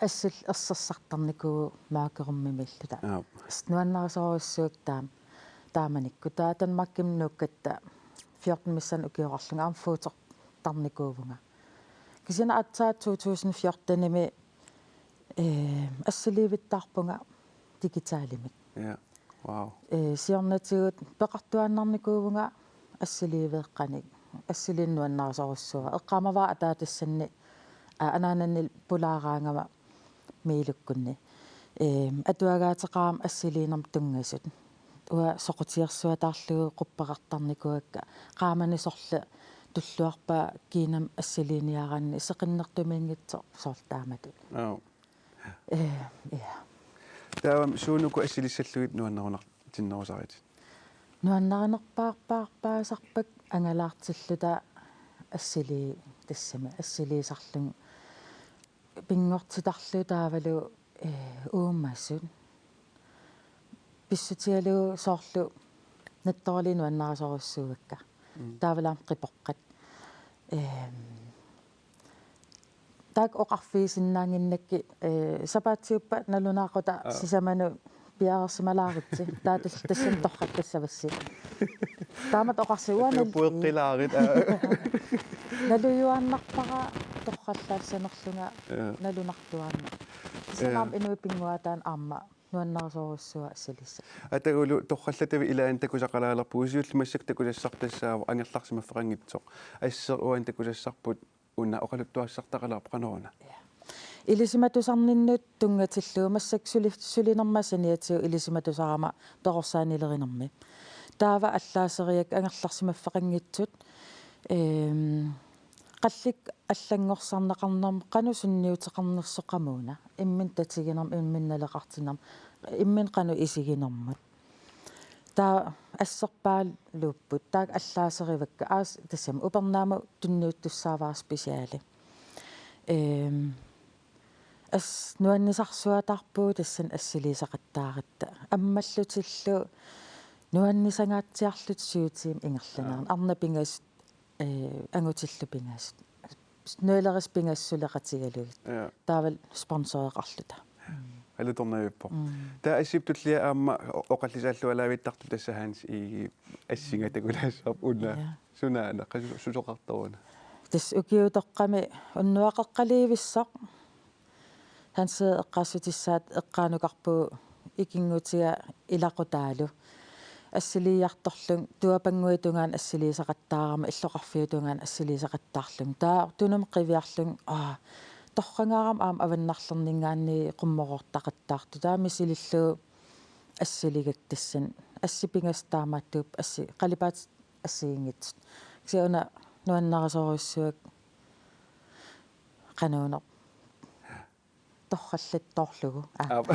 assillit ersersartarnikuupput mørkerummimiilluta. Aap. Tassa nuannarisorujussuuakka taama, taamanikkut. Taava Danmarkimi nuukkatta fjorten missaani ukioqarlunga aamma fodtortarnikuuvunga. Kisianni aatsaat to tusind fjortenimi, eh, assiliivittaarpunga digitalimik. Ja. Wow. Eh, siornatigut peqartuaannarnikuuvunga assiliiveeqqanik, assiliineq nuannarisorujussuuara. Eqqaamavara ataatassanni, aa, anaanannillu pulaaraangama Miilukkunni. Ehm, atuagaateqarama assiliinermut tunngasut. Uanga soqutigersuataarlugu quppertarnikuuakka. Qaamani sorleq tulluarpaa kiinami assiliiniaraanni seqinnertumiinngitsoq soorlu taamatut. Aap. Eh, ja. Taava suut uku assilissallugit nuannarunar-, tinnerusaritit? Nuannarinerpaarpaarpaasarpakka angalaartilluta assilii-, tassami assiliisarlunga pinngortitarlugu taavalu, eh, uumasut. Pissutigalugu soorlu nattoraliaq nuannarisorujussuuakka. Mm. Taavalu aamma qipoqqat. Ehm, taakku oqarfigisinnaannginnakkit, eh, sapaatiuppat nalunaaqutaq, aa, sisamanut piareersimalaaritsi. Taava tas-, tassani torrallassavassi. Taamatut oqarsinnaavugut. Pueqqilaarit, aa. Nalujuaannarpara torrallaassanerlunga, ja, nalunartuaannaq. Kisianni, ja, aamma inuit pinnguaataanni aamma nuannarisorujussuuara assilissaq. Atagu torrallatavit ilaanni takusaqalaalerpugut, siulleq massakkut takusassarput tassaavoq angerlarsimaffeqanngitsoq. Asseq uani takusassarput una oqaluttuassartaqalaarpoq, qanoruna? Ja. Ilisimatusarninnut tunngatillugu massakkut suli-, sulinerma saniatigut ilisimatusarama perorsaanilerinermi. Taava allaaseriakka angerlarsimaffeqanngitsut, ehm, qallikkut allanngorsarneqarnermut qanoq sunniuteqarnersoq qamuuna. Imminut tatiginermut, imminut naleqartinnermut, imminut qanoq isiginermut. Taava asserpaaluupput, taakku allaaserivakka, aas-, tassami upernaamut tunniuttussaavara speciali. Ehm, as-, nuannisarsuataarpugut tassani assiliisaqattaaratta. Ammallutillu nuannisangaatsiarluta syv timer ingerlaneranni. Aap. Arnat pingasut, eh, angutillu pingasut. Nuilerisat pingasut suleqatigalugit. Ja. Taavalu sponsoreqarluta. Mm. alutornavippoq. Mm. Taava assip tullia aamma o-, oqallisaallualaavittartoq tassa Hans Egedep assinga takulaassavarput una. Ja. Sunaana, qas-, susoqartoruna? Tassa ukiutoqqami unnuaqeqqaliivissoq. Hansi eqqaassutissaat eqqaanukarpugut ikinngutiga ilaqutaalu. Assiliiartorlunga tuapannguit tungaanut assiliisaqattaarama illoqarfiup tungaanut assiliisaqattaarlunga. Taava tunumut qiviarlunga, aa, torragaarama aamma avannarlerninngaanniit qummoroortaqattaartoq. Taava misilillugu assiligakku tassani. Assit pingasut taamaattuupput assi-, qalipaatit assigiinngitsut. Kisianni una nuannarisorujussuuakka qanuuneq. Torrallattoorlugu. Aa. Aap.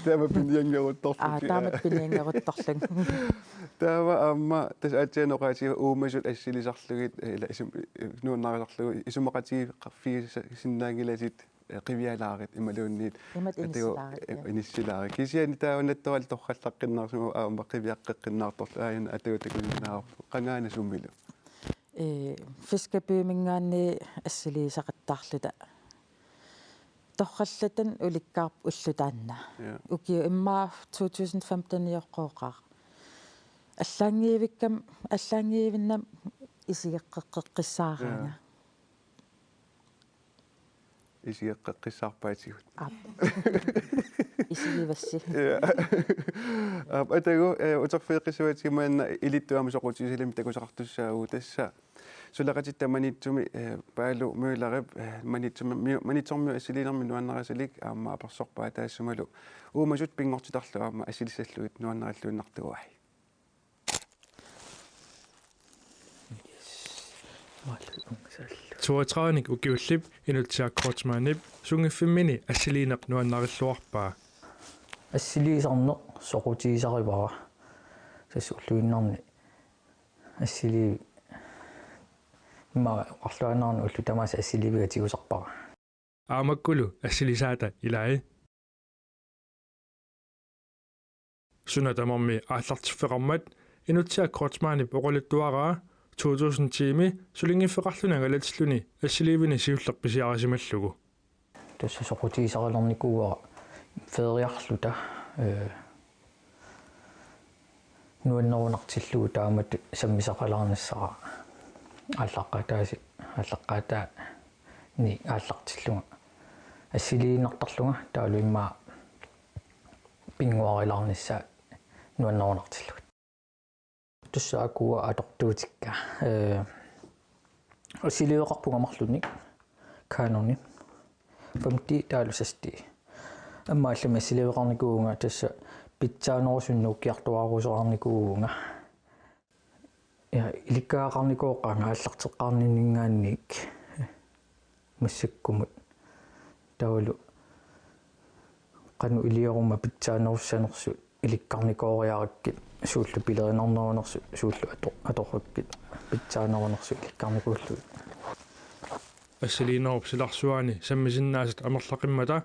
Taama pinianngeruttorlugit. Aa, taama pinianngeruttorlugit. Taava aamma tassa aatsaat oqaatigaara uumasut assilisarlugit, eh, ila isum-, eh, nuannarisarlugu isumaqatigiiffigis-, sinnaanngilatit, eh, qivialaarit imaluunniit. Imatut atua-, inissilaarit, eh, ja. Inissilaarit. Kisianni taava nattorali torrallaqqinnaarsimavoq aamma qiviaqqeqqinnaartorlu aajuna atuutikkusinnaavarput. Qangaana sumilu? Eh, Fiskerbyminngaanniit assiliisaqattaarluta. Torrallatanik ulikkaarput ulloq taanna. Ja. Ukiut immaqa to tusind femten-ioqqooqaaq. Allaanngivikkam-, allaanngivinnam isigeqqeqqissaaraanga. Ja. Isigeqqeqqissaarpaatigut. Aap. Isigivassi. Ja. Aap, atagu, eh, uterfigeqqissavatsigit maanna ilittuama soqutigisalimmik takusaqartussaavugut tassa. Suleqatitta Maniitsumi, eh, Paalo Møllerip, eh, Maniitsumi-, Maniitsormiut assiliinermi nuannarisalik aamma apersorpaa taassumalu uumasut pinngortitarlu aamma assilissallugit nuannarilluinnartuuai. Toogtredivenik ukiullip Inutsiaq Kreutzmannip sunngiffimmini assiliineq nuannarilluarpaa. Assiliisarneq soqutigisarivara. Tassa ulluinnarni assiliivik immaqa oqarluaannarani ullut tamaasa assiliiviga tigusarpara. Aammakkulu assilisaata ilai. Suna tamarmi aallartiffeqarmat Inutsiaq Kreutzmannip oqaluttuaraa to tusind ti-mi sulinngiffeqarluni angalatilluni assiliivini siulleq pisiarisimallugu. Tassa soqutigisarilernikuuara feriarluta, eh, nuannerunartillugu taamatut sammisaqalaarnissara aallaqqaataasi-, aallaqqaataani aallartillunga assiliinnartarlunga taavalu immaqa pinnguarilaarnissaa nuannerunartillugit. Tassa akua atortuutikka. Eh, assiliiveqarpunga marlunnik Canoni fem D taavalu seks D. Aamma allamik assiliiveqarnikuuvunga tassa pitsaanerusunik nuukkiartuaarusoqarnikuuvunga. Ja, ilikkagaqarnikooqaanga aallarteqqaarninninngaanniit massakkumut. Taavalu qanoq ilioruma pitsaanerussanersut ilikkarnikooriarakkit suullu pilerinarnerunersut suullu ato-, atorrakkit pitsaanerunersut ilikkarnikuullugit. Assiliinerup silarsuaani sammisinnaasat amerlaqimmata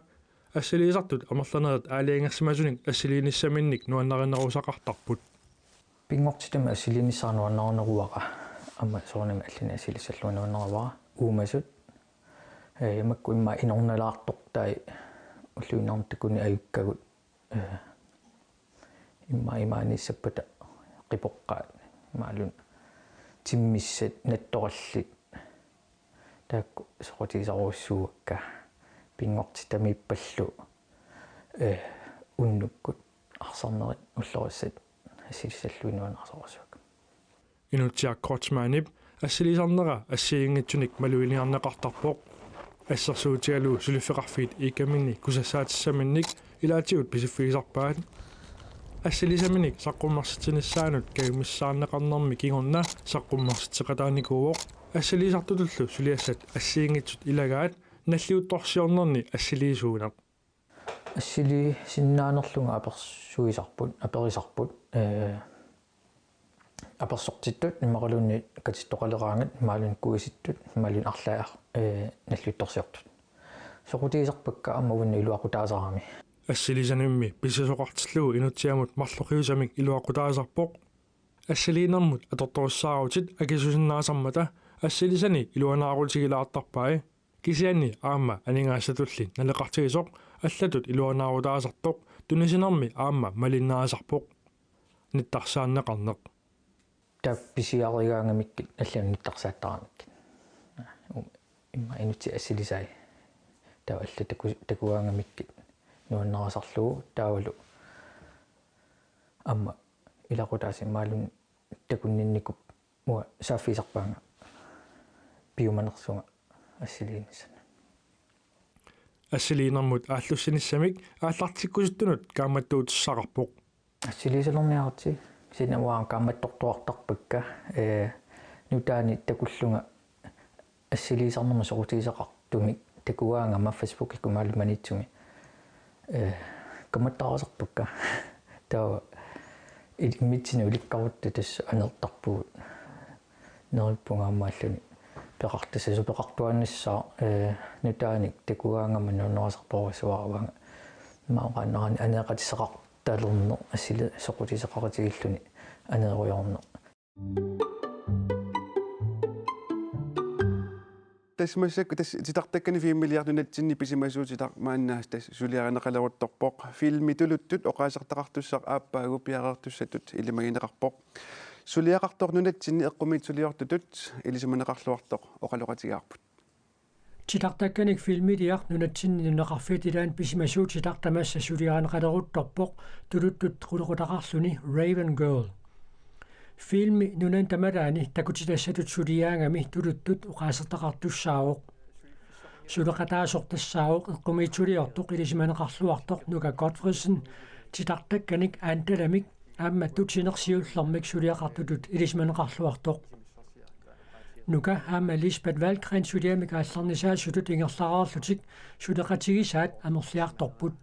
assiliisartut amerlanerit aalajangersimasunik assiliinissaminnik nuannarinnerusaqartarput. Pinngortitami assiliinissara nuannarinneruara, aamma soorunami allani assilissallunga nuannarinneruara, uumasut. Eh, makku immaqa inornalaartortai ulluinnarni takuneq ajukkagut. Eh, immaqa imaaniissappata qipoqqaat, imaluunniit timmissat, nattorallit. Taakku soqutigisarujussuuakka pinngortitamiippallu, eh, unnukkut arsarnerit ullorissat assilissallugit nuannarisorujussuuakka. Inutsiaq Kreutzmannip assiliisarnera assigiinngitsunik maluginiarneqartarpoq. Assersuutigalugu suliffeqarfiit ICAM-inni kusassaatissaminnik ilaatigut pisiffigisarpaat. Assiliisaminik saqqummersitsinissaanut kajumissaarneqarnermi kingorna saqqummersitseqataanikuuvoq. Assiliisartutullu suliassat assigiinngitsut ilagaat nalliuttorsiornerni assiliisuuneq. Assiliisinnaanerlunga apersuisarput, aperisarput, eh, apersortittut imaluunniit katittoqaleraangat imaluunniit kuisittut imaluunniit arlaat, eh, nalliuttorsiortut. Soqutigisarpakka aamma uannut iluaqutaasarami. Assiliisanimmi pissisoqartillugu Inutsiamut marloqiusamik iluaqutaasarpoq. Assiliinermut atortorissaarutit akisusinnaasarmata assiliisani iluanaarutigilaartarpai. Kisianni aamma aningaassatulli naleqartigisoq allatut iluanaarutaasartoq tunisinermi aamma malinnaasarpoq. Nittarsaanneqarneq. Taava pisiarigaangamikkit allanut nittarsaattaramikkit. Immaqa inuttut assilisai. Taava allat taku-, takugaangamikkit nuannarisarlugu taavalu aamma ilaqutaasinnaalluni takunninnikuuvoq, uanga saaffigisarpaanga piumanersunga assiliinissanut. Assiliinermut aallussinissamik aallartikkusuttunut kaammattuutissaqarpoq. Assiliisalerniarutsi, kisianni uanga kaammattortuartarpakka, ee, nutaanik takullunga assiliisarnermik soqutigisaqartumik takugaangama Facebookikkut Maniitsumi, ee, kaammattarisarpakka. Taava il-, immitsinnut ilikkarutta tassa aneertarpugut. Neriuppunga aamma allanik peqartassasut peqartuaannassaaq, ee, nutaanik takugaangama nuannarisarpassuara uanga. Immaqa oqaannarani aneeqatissaqartalerneq assili soqutigisaqarutigilluni aneerujoorneq. Tassa massakkut tassa titartakkanik filmiliaq nunatsinni pisimasuutitaq maanna tassa suliarineqaleruttorpoq. Filmi Tuluttut oqaasertaqartussaq aappaagu piareertussatut ilimagineqarpoq. Suliaqartoq nunatsinni eqqumiitsuliortutut ilisimaneqarluartoq oqaloqatigaarput. Titartakkanik filmiliaq nunatsinni nunaqarfiit ilaanni pisimasuutitaq tamassa suliarineqaleruttorpoq Tuluttut qulequtaqarluni Raven Girl. Filmi nunani tamalaani takutitassatut suliaagami Tuluttut oqaasertaqartussaavoq. Suleqataasoq tassaavoq eqqumiitsuliortoq ilisimaneqarluartoq Nuka Godtfredsen, titartakkanik Andalamik aamma tutineq siullermik suliaqartutut ilisimaneqarluartoq. Nuka aamma Lisbeth Wahlgren suliamik aallarnisaasutut ingerlareerlutik suleqatigisaat amerliartorput.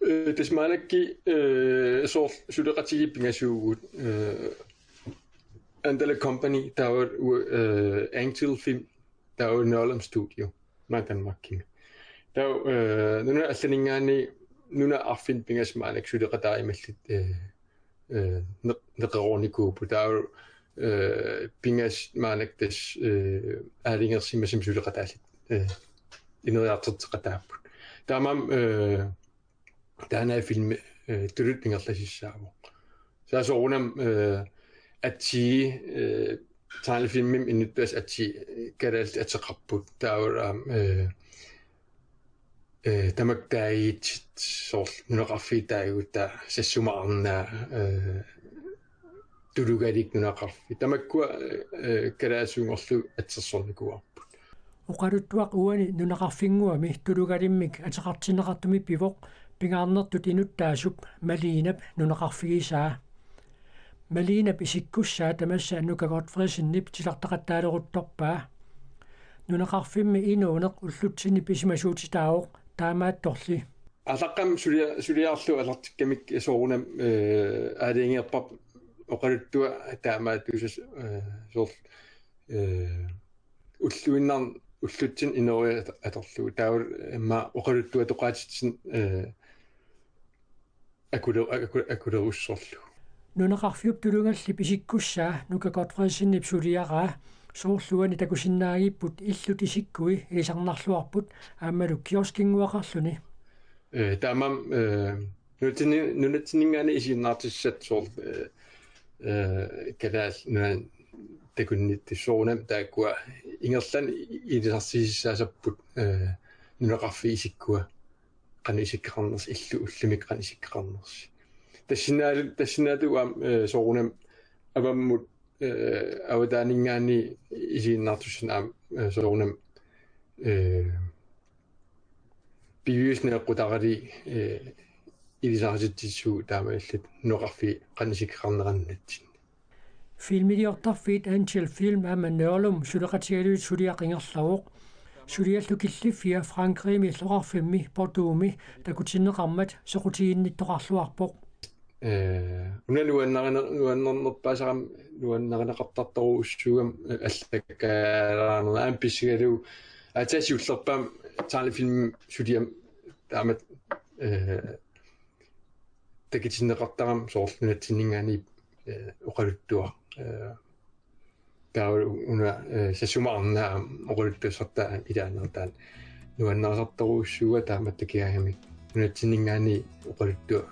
Ee, tassa maannakkut, ee, soorlu suleqatigiit pingasuuvugut, ee, Andala Company, taava, ee, Angel Film, taava Nørlum Studio, maanna Danmarkimi. Taava, ee, nunat allaninngaanniit nunat arfineq-pingasut maannakkut suleqataajumallutik, ee, ee, neq-, neqeroornikuupput. Taava, ee, pingasut maannakkut tassa, ee, aalajangersimasumik suleqataallutik, ee, ineriartortitseqataapput. Taamaammat, ee, taanna filmi, ee, Tuluttut ingerlassaavoq. Tassa soorunami, ee, atii, ee, tegnefilmimi inuttut atii, ee, kalaallit ateqarput. Taava aamma, ee, ee, tamakku taaguutit soorlu nunaqarfiit taaguutit Sassuma Arnaa, ee, Tulugalik nunaqarfik. Tamakkua, ee, kalaallisuunngorlugit assersornikuuarput. Oqaluttuaq uani nunaqarfinnguami Tulugalimmik ateqartinneqartumi pivoq pingaarnertut inuttaasup Malinap nunaqarfigisaa. Malinap isikkussaa tamassa Nuka Godtfredsenip titartaqattaaleruttorpaa. Nunaqarfimmi inuuneq ullutsinni pisimasuutitaavoq taamaattorli. Aallaqqaammut sulia-, suliarlugu aallartikkamikku soorunami, ee, aalajangerparput oqaluttuaq taamaattuusasoq, ee, soorlu, ee, ulluinnarni ullutsinni inooriaaseq atorlugu. Taava immaqa oqaluttuatoqaatitsinni, ee, akule-, aku-, akulerussorlugu. Nunaqarfiup Tulugallip isikkussaa Nuka Godtfredsenip suliaraa soorlu uani takusinnaagipput illut isikkui ilisarnarluarput aammalu kioskinnguaqarluni. Ee, taamaammat, ee, nunatsinni-, nunatsinninngaanniit isiginnaartissat soorlu, ee, ee, Kalaallit Nunaanni takunnittut soorunami taakkua ingerlaannaq ilisarsisussaasarput, ee, nunaqarfiit isikkua qanoq isikkoqarnersut, illut ullumikkut qanoq isikkoqarnersut. Tassinaal-, tassinnaatut aamma, ee, soorunami avammut, ee, avataaninngaanniit isiginnaartussanik aamma, ee, soorunami, ee, piviusunik eqqutarali, ee, ilisaritsissuugut taamaalillutik nunaqarfiit qanoq isikkoqarneranut nunatsinni. Filmiliortarfiit Angel Film aamma Nørlum suleqatigalugit suliaq ingerlavoq. Suliallu killiffia Frankrigimi illoqarfimmi Bordeauxmi takutinneqarmat soqutiginnittoqarluarpoq. Ee, una nuannarine-, nuannarnerpaasarami nuannarineqartartorujussuugami, ee, allakkaalaarneq aamma pissigalugu aatsaat siullerpaamik tegnefilmimi suliami taamatut, ee, takutinneqartarami soorlu nunatsinninngaanniit, ee, oqaluttuaq, ee, taava una, ee, Sassuma Arnaa oqaluttuassartaa ilaanneertaan. nuannarisartorujussuuara taamatut takigaangami nunatsinninngaanniit oqaluttuaq,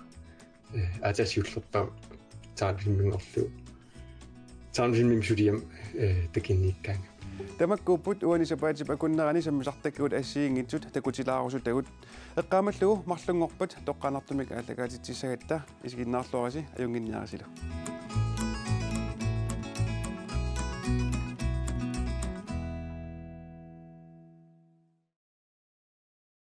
eh, aatsaat siullerpaamik Tsamsimminngorlugu. Tsamsimmimi suliami, eh, takunniikkaangami. Tamakkuupput uani sapaatip akunnerani sammisartakkagut assigiinngitsut takutilaarusutagut. Eqqaamallugu marlunngorpat toqqaannartumik aallakaatitsissagatta isiginnaarluarisi ajunnginniarisilu.